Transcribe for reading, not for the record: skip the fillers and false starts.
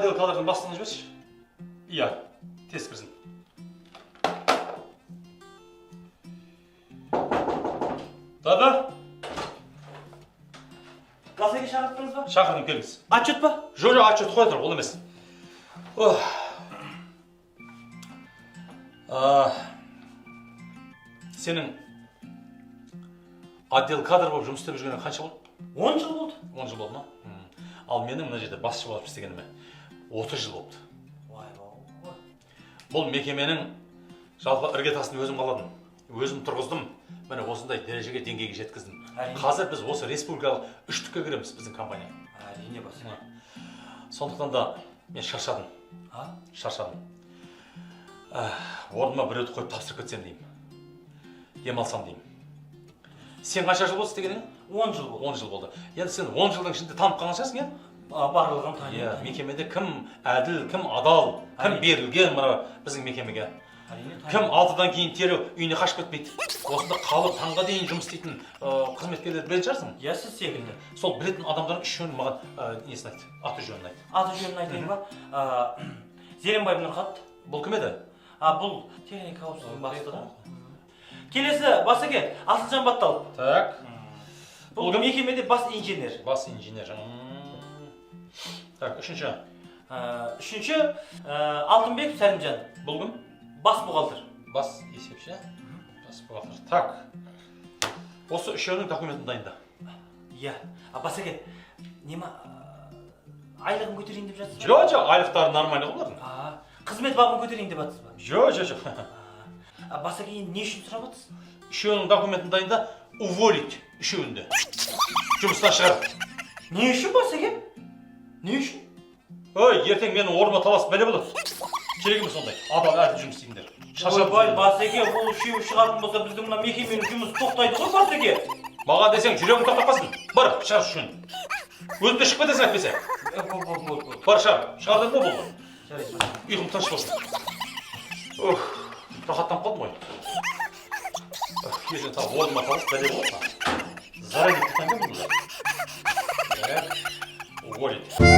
Отдел кадрдың бастығын жіберші. Иә, тез кірсін. Да. Басеке, шақырттыңыз ба? Шақырдым, келіңіз. Отчет па? Жоқ, отчет қоя тұр, ол емес. Ох. А, сенің отдел кадр болып жұмыс істеп жүргеніңе қанша болды? 10 жыл болды. 10 жыл болды ма? Ал менің мына жерде басшы болып істегеніме 30 жыл болыпты. Ойбай! Бұл мекеменің жалпы іргетасын өзім қаладым, өзім тұрғыздым, міне, осындай дәрежеге, деңгейге жеткіздім. Қазір біз осы республикалық үштікке кіреміз, біздің компания. Әрине, басеке. Сондықтан да мен шаршадым. А? Шаршадым. Орныма біреуді қойып тапсырып кетсем деймін, демалсам деймін. Сен қанша жыл болды істегеніңе? 10 жыл болды. 10 жыл болды. Енді сен 10 жылдың ішінде танып қалған шығарсың, иә? А, барлығын танимын. Иә, мекемеде кім әділ, кім адал, кім берілген мына біздің мекемеге, Әрине, кім танимын. 6-дан кейін дереу үйіне қашып кетпейді, осында қалып, таңға дейін жұмыс істейтін қызметкерлерді білетін шығарсың. Иә, сіз секілді. Сол білетін адамдардың үшеуін маған несін айт, аты жөнін айт. Аты жөнін айтайын ба? А, Зеренбаев Нұрхат. Бұл кім еді? А, бұл техника қауіпсіздігінің бастығы. Келесі, басеке, Асылжан Батталов. Так. Бұл Бұл кім? мекемеде бас инженер. Бас инженер. Так, үшінші. Үшінші, Алтынбеков Сәлімжан. Бұл кім? Бас бухгалтер. Бас есепші, бас бухгалтер. Так, осы үшеуінің документін дайында. Иә, а, басеке, нема, айлығын көтерейін деп жатсыз ба? Жоқ, айлықтары нормальный ғой бұлардың. А, қызмет бабын көтерейін деп жатсыз ба? Жоқ. А, басеке, енді не үшін сұрап жатсыз? Үшеуінің документін дайында, уволить үшеуін де, жұмыстан шығар. Не үшін, басеке, не үшін? Ой, ертең менің орныма таласып бәле болады. Керек емес ондай адал, әділ жұмыс істейтіндер. Шаршадым. Ойбай, басеке, бұл үшеуі шығатын болса, біздің мына мекеменің жұмысы тоқтайды ғой, басеке. Маған десең, жүрегің тоқтап қалсын. Бар, шығар үшеуін. Өзің де шығып кетесің әйтпесе. Болды, болды, болды, болды. Бар, шығар, шығар дедім ғой, болды. Жарайды, басеке. Ұйқым тыныш болсын. Ох, рахаттанып қалдым ғой. Ох, ертең тағы орныма таласып бәле болады. Заранее кеткен ғой бұл. Так, уволить.